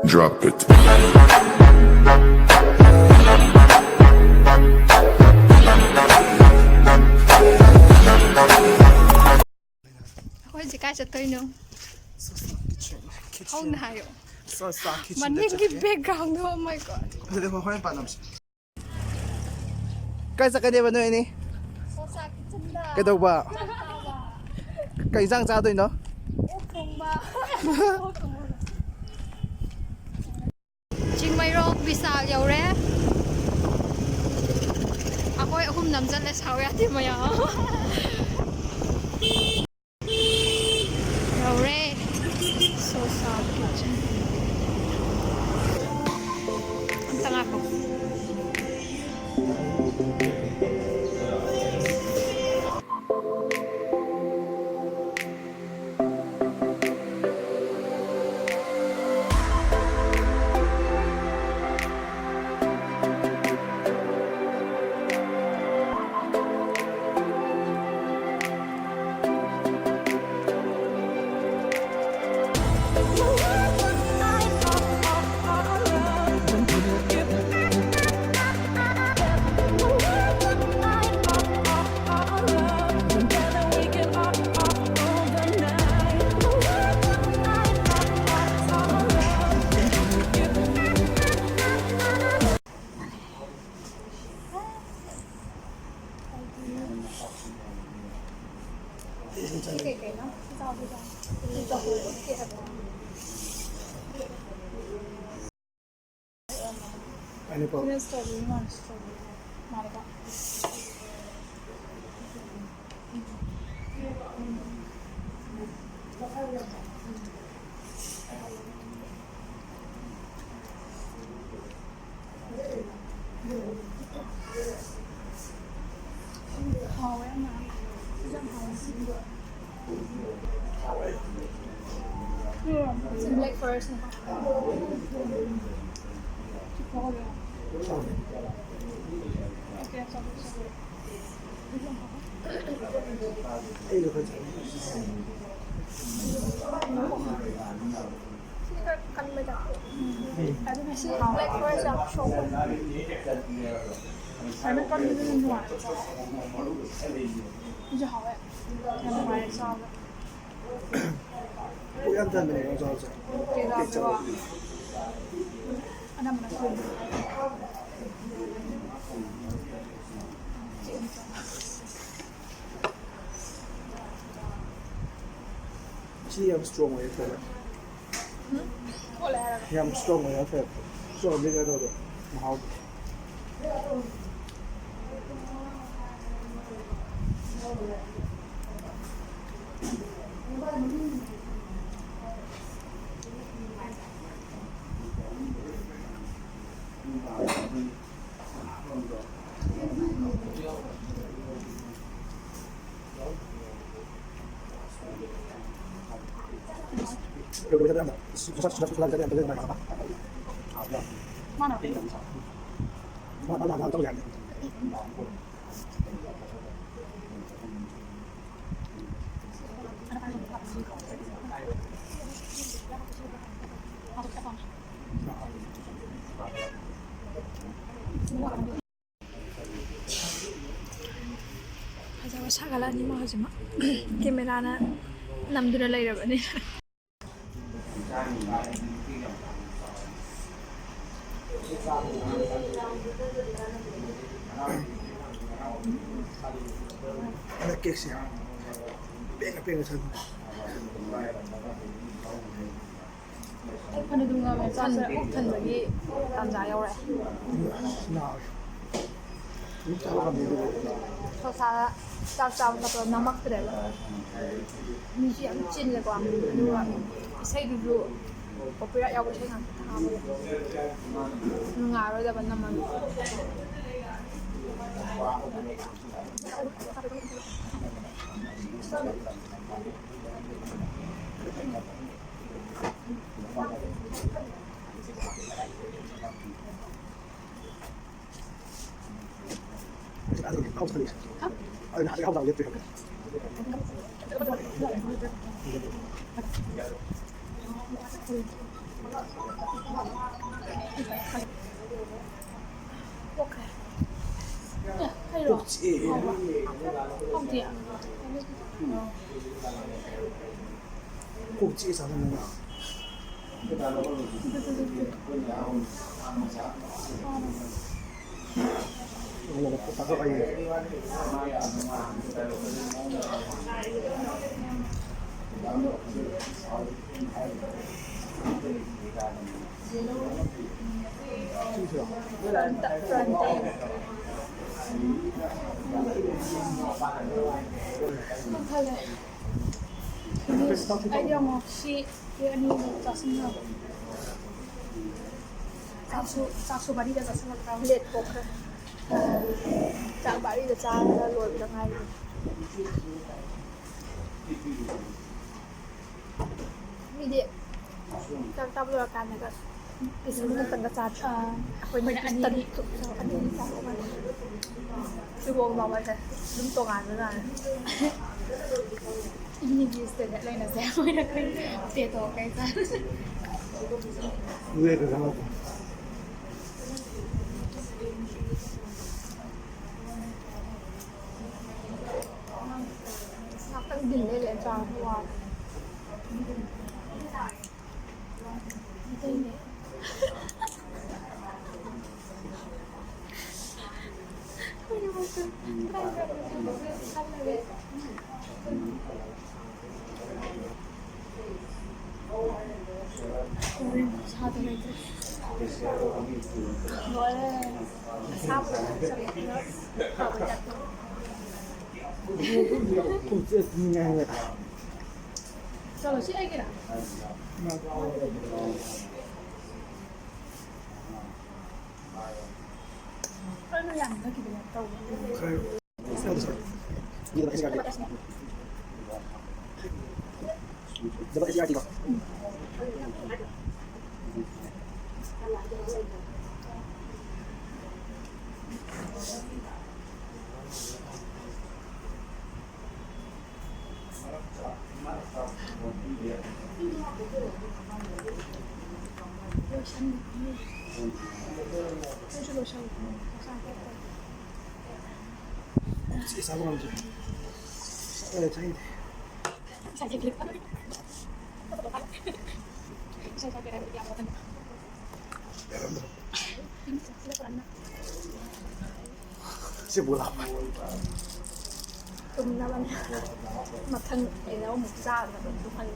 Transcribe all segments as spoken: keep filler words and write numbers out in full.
Drop it. ꯑꯩꯈꯣꯏ ꯍꯧꯖꯤꯛ ꯀꯥꯏ ꯆꯠꯇꯣꯏꯅꯣ? ꯍꯧꯅ ꯍꯥꯏꯌꯣ꯫ ꯃꯅꯤꯡꯒꯤ background ꯗꯣ, oh my God꯫ ꯑꯗꯨꯗꯤ ꯑꯩꯈꯣꯏ ꯍꯣꯔꯦꯟ ꯄꯥꯟꯅꯕꯁꯦ꯫ ꯀꯥꯏ ꯆꯠꯀꯅꯦꯕ ꯅꯣꯏ ꯑꯅꯤ? ꯁꯣꯁꯥ kitchen ꯗ꯫ ꯀꯩꯗꯧꯕ? ꯆꯥꯛ ꯆꯥꯕ꯫ ꯀꯩ ꯏꯟꯁꯥꯡ ꯆꯥꯗꯣꯏꯅꯣ? ꯑꯣꯛ ꯊꯣꯡꯕ꯫ ꯆꯤꯡꯃꯩꯔꯣꯡ ꯕꯤꯁꯥꯜ ꯌꯧꯔꯦ꯫ ꯑꯩꯈꯣꯏ ꯑꯍꯨꯝ ꯅꯝꯖꯜꯂꯦ, ꯁꯥꯎ ꯌꯥꯗꯦ ꯃꯌꯥꯝ꯫ ꯌꯧꯔꯦ꯫ ꯁꯣꯁꯥ kitchen꯫ ꯑꯝꯇ ꯉꯥꯏꯈꯣ꯫ Pineapple. Strawberry ꯃꯥꯜꯂꯦ, strawberry ꯃꯥꯜꯂꯦꯀꯣ꯫ ꯍꯥꯎꯋꯦ ꯌꯥꯝꯅ꯫ ꯁꯤꯁꯨ ꯌꯥꯝ ꯍꯥꯎꯋꯦ꯫ ꯁꯤ black forest ꯅꯤꯀꯣ꯫ ꯁꯤ ꯐꯥꯎꯕ ꯌꯥꯝ ꯑꯣꯀꯦ, ꯆꯥꯎꯈꯠ ꯆꯥꯎꯈꯠ꯫ ꯑꯩꯁꯨ ꯈꯔ ꯆꯥꯅꯤꯡꯉꯦ꯫ ꯈꯔ ꯀꯟꯕꯩ ꯇꯥꯏꯞ ꯇꯧꯋꯦ꯫ ꯑꯗꯨꯅ ꯁꯤ black forest ꯌꯥꯝ ꯁꯣꯛꯄ꯫ ꯁꯨꯃꯥꯏꯅ ꯀꯟꯕꯗꯨꯅ ꯅꯨꯡꯉꯥꯏꯕ ꯆꯥꯕ꯫ ꯑꯗꯨꯁꯨ ꯍꯥꯎꯋꯦ꯫ ꯌꯥꯝ ꯅꯨꯡꯉꯥꯏꯔꯦ ꯆꯥꯕꯗ꯫ ꯄꯨꯛ ꯌꯥꯝ ꯊꯟꯕꯅꯦ ꯉꯥ ꯆꯥꯕꯁꯦ꯫ ꯀꯦꯛ ꯆꯥꯕꯁꯦ꯫ ꯑꯅꯝꯕꯅ ꯊꯨꯝ꯫ ꯁꯤ ꯌꯥꯝ strong ꯑꯣꯏꯌꯦ ꯐ꯭ꯂꯦꯕꯔ꯫ ꯎꯝ? ꯑꯣꯜꯂꯦ ꯍꯥꯏꯔꯒ꯫ ꯌꯥꯝ strong ꯑꯣꯏꯌꯦ ꯐ꯭ꯂꯦꯕꯔ꯫ Strong ꯑꯣꯏꯕꯗꯤ ꯀꯩꯅꯣ ꯇꯧꯗꯦ꯫ ꯃꯍꯥꯎꯗꯣ꯫ ꯐꯖꯕ ꯁꯥꯒꯠꯂꯛꯑꯅꯤ ꯃꯥ ꯍꯧꯖꯤꯛꯃꯛ꯫ ꯀꯦꯃꯦꯔꯥꯅ ꯅꯝꯗꯨꯅ ꯂꯩꯔꯕꯅꯤ꯫ ꯑꯗ ꯀꯦꯛꯁꯦ ꯄꯦꯡꯉ ꯄꯦꯡꯉ ꯆꯥꯅꯤꯡꯉꯤ꯫ ꯄꯨꯛ ꯊꯟꯕꯒꯤ ꯇꯥꯟꯖꯥ ꯌꯧꯔꯛꯑꯦ꯫ ꯁꯣꯁꯥꯗ ꯆꯥꯛ ꯆꯥꯕ ꯈꯣꯠꯄ ꯅꯝꯃꯛꯇ꯭ꯔꯦꯕ꯫ ꯃꯤꯁꯨ ꯌꯥꯝ ꯆꯤꯜꯂꯦꯀꯣ꯫ ꯑꯗꯨꯒ ꯏꯁꯩꯗꯨꯁꯨ copyright ꯌꯥꯎꯕ ꯏꯁꯩ ꯉꯥꯛꯇ ꯊꯥꯕꯒꯤ ꯅꯨꯡꯉꯥꯏꯔꯣꯏꯗꯕ ꯅꯝꯃꯒ꯫ Okay. ꯑꯦ, ꯍꯩꯔꯣ? ꯀꯣꯛ ꯆꯤꯛꯑꯦ꯫ ꯍꯥꯎꯕ꯭ꯔꯥ? ꯍꯥꯎꯇꯤꯌꯦ? ꯀꯣꯛ ꯆꯤꯛꯑꯦ ꯆꯥꯃꯟꯗꯅ꯫ Front, front. ꯄꯨꯛ ꯊꯜꯂꯦ꯫ ꯑꯩꯗꯤ ꯑꯃꯨꯛ ꯁꯤ ꯀꯦꯛ ꯑꯅꯤ ꯑꯃꯨꯛ ꯆꯥꯁꯤꯟꯈ꯭ꯔꯕ꯫ ꯆꯥꯛꯁꯨ, ꯆꯥꯛꯁꯨ ꯚꯥꯔꯤꯗ ꯆꯥꯁꯤꯜꯂꯛꯇ꯭ꯔꯕ꯫ ꯂꯦꯠ ꯄꯣꯛꯈ꯭ꯔꯦ꯫ ꯆꯥꯛ ꯚꯥꯔꯤꯗ ꯆꯥꯔꯒ ꯂꯣꯏꯕꯗ ꯉꯥꯏꯔꯤ꯫ ꯃꯤꯗꯤ ꯆꯥꯛ ꯆꯥꯕ ꯂꯣꯏꯔꯀꯥꯟꯗꯒ ꯄꯤꯁ ꯑꯃꯈꯛꯇꯪꯒ ꯆꯥꯗ꯭ꯔꯥ? ꯑꯥ, ꯑꯩꯈꯣꯏꯅ ꯑꯩꯈꯣꯏꯅ ꯑꯅꯤ, ꯇꯔꯨꯛ, ꯑꯅꯤ ꯆꯥꯕ ꯃꯥꯜꯂꯦ꯫ ꯁꯤꯕꯣꯛ ꯃꯥꯝꯃꯁꯦ ꯑꯗꯨꯝ ꯇꯣꯉꯥꯟꯕ ꯖꯥꯠꯅꯤ꯫ ꯏꯅꯤꯒꯤ ꯁ꯭ꯇꯦꯟꯗꯔꯗ ꯂꯩꯅꯁꯦ꯫ ꯑꯩꯈꯣꯏꯅ ꯈꯔ ꯄꯦꯇꯣꯛ ꯀꯩ ꯆꯥ-, ꯂꯦꯛꯀ ꯆꯥꯔꯛꯄ꯫ ꯉꯥꯛꯇꯪ ꯗꯤꯜ ꯂꯦꯜꯂꯦ ꯆꯥꯕ ꯋꯥꯔꯦ꯫ ꯂꯣꯏꯔꯦ꯫ ꯑꯁꯥꯕꯗ ꯆꯠꯂꯦ꯫ ꯆꯠꯂꯣ, ꯁꯤ ꯑꯩꯒꯤꯔꯥ? ꯀꯩꯅꯣ ꯌꯥꯝ ꯊꯛꯈꯤꯕ ꯌꯥꯝ ꯇꯧꯕ꯫ ꯁꯤ ꯆꯥꯕ ꯉꯝꯗ꯭ꯔꯦ꯫ ꯑꯦ, ꯆꯥꯅꯤꯡꯗꯦ꯫ ꯁꯤ ꯕꯣꯔꯥ꯫ ꯇꯨꯝꯅꯕꯅꯦ꯫ ꯃꯊꯪ ꯀꯩꯅꯣ ꯑꯃꯨꯛ ꯆꯥꯅꯕ ꯇꯨꯝꯍꯟꯒꯦ꯫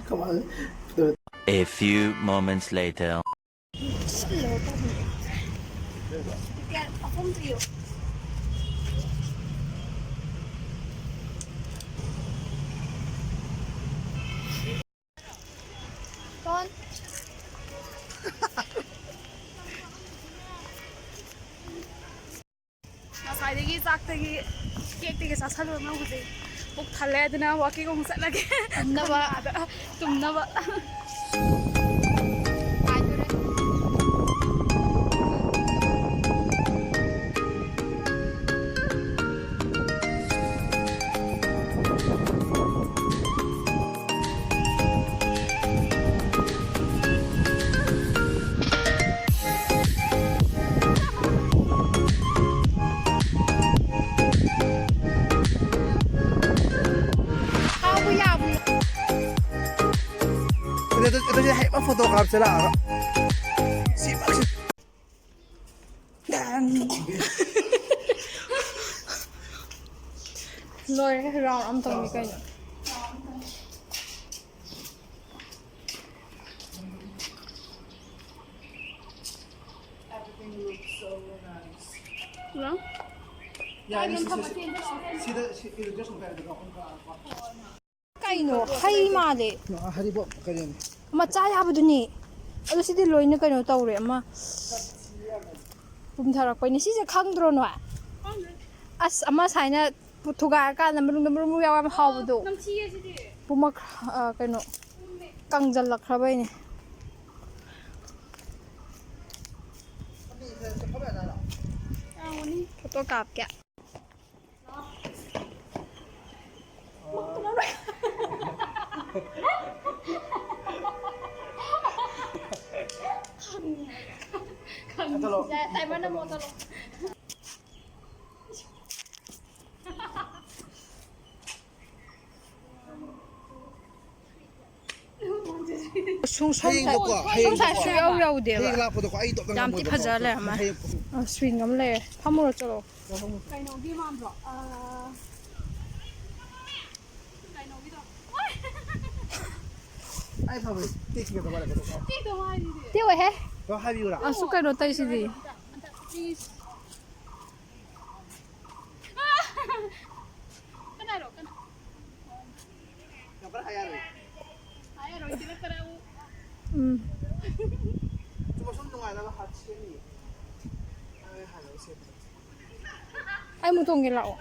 Come on. A few moments later. ꯉꯁꯥꯏꯗꯒꯤ ꯆꯥꯛꯇꯒꯤ, ꯀꯦꯛꯇꯒꯤ ꯆꯥꯁꯜꯂꯨꯔꯒ ꯍꯧꯖꯤꯛ ꯄꯨꯛ ꯊꯜꯂꯦ, ꯑꯗꯨꯅ ꯋꯥꯀꯤꯡ ꯑꯃꯨꯛ ꯆꯠꯂꯒꯦ꯫ ꯇꯨꯝꯅꯕ꯫ ꯑꯥꯗ ꯇꯨꯝꯅꯕ꯫ ꯑꯗꯨ, ꯑꯗꯨ, ꯑꯗꯨ ꯍꯦꯛ ꯐꯣꯇꯣ ꯀꯥꯞꯁꯤꯜꯂꯛꯑꯒ꯫ ꯁꯤ ꯃꯛꯁꯤ꯫ ꯂꯣꯏꯔꯦ, ꯔꯥꯎꯟ ꯑꯃ ꯇꯧꯅꯤ ꯀꯩꯅꯣ꯫ ꯍꯜꯂꯣ? ꯌꯥꯅꯤ, ꯁꯤ, ꯁꯤ, ꯁꯤ, ꯁꯤꯗ, ꯁꯤ, ꯁꯤꯗ ꯁꯨꯝ ꯀꯩꯅꯣ ꯇꯧꯔꯒ ꯑꯩꯈꯣꯏ ꯀꯛꯑꯒꯀꯣ꯫ ꯀꯩꯅꯣ? ꯍꯩ ꯃꯥꯜꯂꯦ꯫ ꯍꯔꯤꯕꯣꯞ ꯀꯔꯤꯅꯣ? ꯃꯆꯥ ꯌꯥꯕꯗꯨꯅꯤ꯫ ꯑꯗꯣ ꯁꯤꯗꯤ ꯂꯣꯏꯅ ꯀꯩꯅꯣ ꯇꯧꯔꯦ, ꯑꯃ ꯄꯨꯝꯊꯔꯛꯄꯩꯅꯦ꯫ ꯁꯤꯁꯦ ꯈꯪꯗ꯭ꯔꯣ ꯅꯣꯏ? ꯑꯁ, ꯑꯃ ꯁꯥꯏꯅ ꯊꯨꯒꯥꯏꯔꯀꯥꯟꯗ ꯃꯅꯨꯡꯗ ꯃꯔꯨ ꯃꯔꯨ ꯌꯥꯎ ꯌꯥꯝ ꯍꯥꯎꯕꯗꯣ꯫ ꯅꯝꯊꯤꯌꯦ ꯁꯤꯗꯤ꯫ ꯄꯨꯝꯃꯛ-, ꯑ, ꯀꯩꯅꯣ, ꯄꯨꯝꯃꯦ꯫ ꯀꯪꯖꯜꯂꯛꯈ꯭ꯔꯕꯩꯅꯦ꯫ ꯐꯣꯇꯣ ꯀꯥꯞꯀꯦ꯫ ꯆꯠꯂꯣ꯫ ꯌꯥꯔꯦ, timer ꯅꯝꯃꯣ, ꯆꯠꯂꯣ꯫ ꯁꯨꯡ ꯁꯣꯝ ꯍꯌꯦꯡꯗꯣꯀꯣ, ꯁꯥꯏ-, ꯁꯣꯝ ꯍꯌꯦꯡꯗꯣꯀꯣ꯫ ꯁꯥꯏ ꯁꯨꯡꯌꯥꯎ ꯌꯥꯎꯗꯦꯕ꯫ ꯍꯌꯦꯡ ꯂꯥꯛꯄꯗꯀꯣ, ꯑꯩ ꯏꯇꯣꯝꯇ ꯌꯥꯝ ꯊꯤ ꯉꯝꯃꯣꯏꯕꯀꯣ꯫ ꯐꯖ ꯂꯩꯔꯝꯃꯦ꯫ ꯍꯌꯦꯡ ꯑ, swing ꯑꯃ ꯂꯩꯔꯦ꯫ ꯐꯝꯃꯨꯔꯣ, ꯆꯠꯂꯣ꯫ ꯀꯩꯅꯣꯒꯤ ꯃꯥꯟꯗ꯭ꯔꯣ? ꯑ, ꯀꯩꯅꯣꯒꯤꯗꯣ꯫ ꯑꯩ ꯐꯕꯅꯤ꯫ ꯇꯦꯛꯁꯤ ꯈꯛꯇ ꯄꯥꯏꯔꯛꯀꯗꯕ꯫ ꯇꯦꯛꯇ ꯍꯥꯏꯔꯤꯗꯤ꯫ ꯇꯦꯛꯑꯣꯏꯍꯦ꯫ ꯀꯩꯅꯣ ꯍꯥꯏꯕꯤꯌꯨꯔꯥ? ꯑꯁꯨꯛ ꯀꯩꯅꯣ ꯇꯧꯔꯤꯁꯤꯗꯤ꯫ ꯑꯝꯇ, please꯫ ꯀꯅꯥꯔꯣ? ꯀꯅꯥ? ꯌꯥꯝ ꯀꯟꯅ ꯍꯥꯏ ꯌꯥꯔꯣꯏ꯫ ꯍꯥꯏ ꯌꯥꯔꯣꯏ, ꯁꯤꯗ ꯈꯔ ꯑꯃꯨꯛ꯫ ꯎꯝ꯫ ꯆꯨꯝꯅ ꯁꯨꯝ ꯅꯨꯡꯉꯥꯏꯅꯕ ꯍꯥꯏꯕ ꯁꯦꯝꯃꯤꯌꯦ꯫ ꯑꯩ ꯍꯥꯟꯅ ꯁꯦꯝꯕ꯫ ꯑꯩ ꯑꯃꯨꯛ ꯇꯣꯡꯒꯦ ꯂꯥꯛꯑꯣ꯫